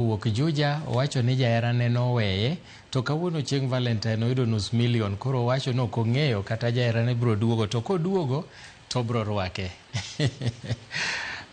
Owuok Juja owacho ni jaherane noweye to kawuono chieng' Valentine oyudo nus million, koro owacho ni ok ong'eyo kata jaherane biro duogo, to koduogo to obiro rwake.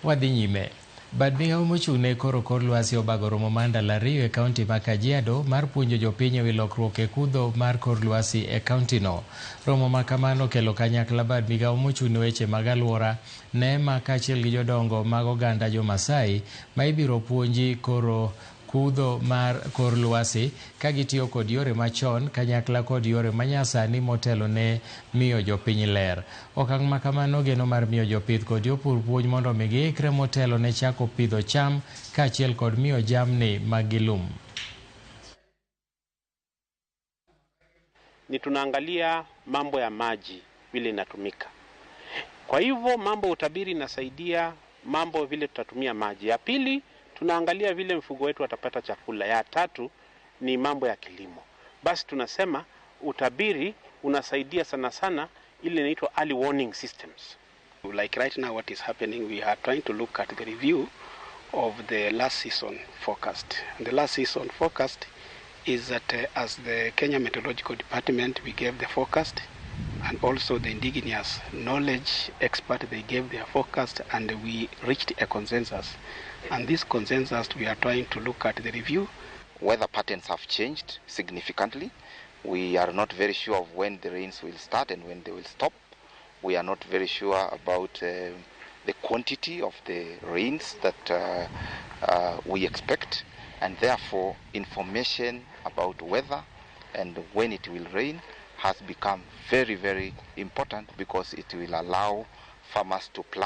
Wadhi nyime. Bad migawo mochung' ne koro kor lwasi obago romo mar ndalo 2 e kaunti ma Kajiado mar puonjo jopiny ewi lokruok e kudho mar kor lwasi e kaunti no. Romo ma kamano kelo kanyakla bad migawo mochung' ne weche mag aluora, NEMA kaachiel gi jodongo mag oganda jo-Masai ma ibiro puonji koro kudho mar kor lwasi ka gitiyo kod yore machon kanyakla kod yore manyasani motelo ne miyo jopiny ler. Okang' ma kamano geno mar miyo jopith kod jopur puonj mondo mi giikre motelo ne chako pidho cham kaachiel kod miyo jamni mag gi lum. Ni tunaangalia mambo ya maji vile inatumika. Kwa hivyo mambo utabiri inasaidia mambo vile tutatumia maji. Ya pili, tunaangalia vile mfugo wetu atapata chakula. Ya tatu ni mambo ya kilimo. Basi tunasema utabiri unasaidia sana sana ile inaitwa early warning systems. Like right now what is happening, we are trying to look at the review of the last season forecast. And the last season forecast is that as the Kenya Meteorological Department, we gave the forecast, and also the indigenous knowledge expert, they gave their forecast, and we reached a consensus. And this consensus, we are trying to look at the review. Weather patterns have changed significantly. We are not very sure of when the rains will start and when they will stop. We are not very sure about the quantity of the rains that we expect, and therefore information about weather and when it will rain has become very, very important because it will allow farmers to plan.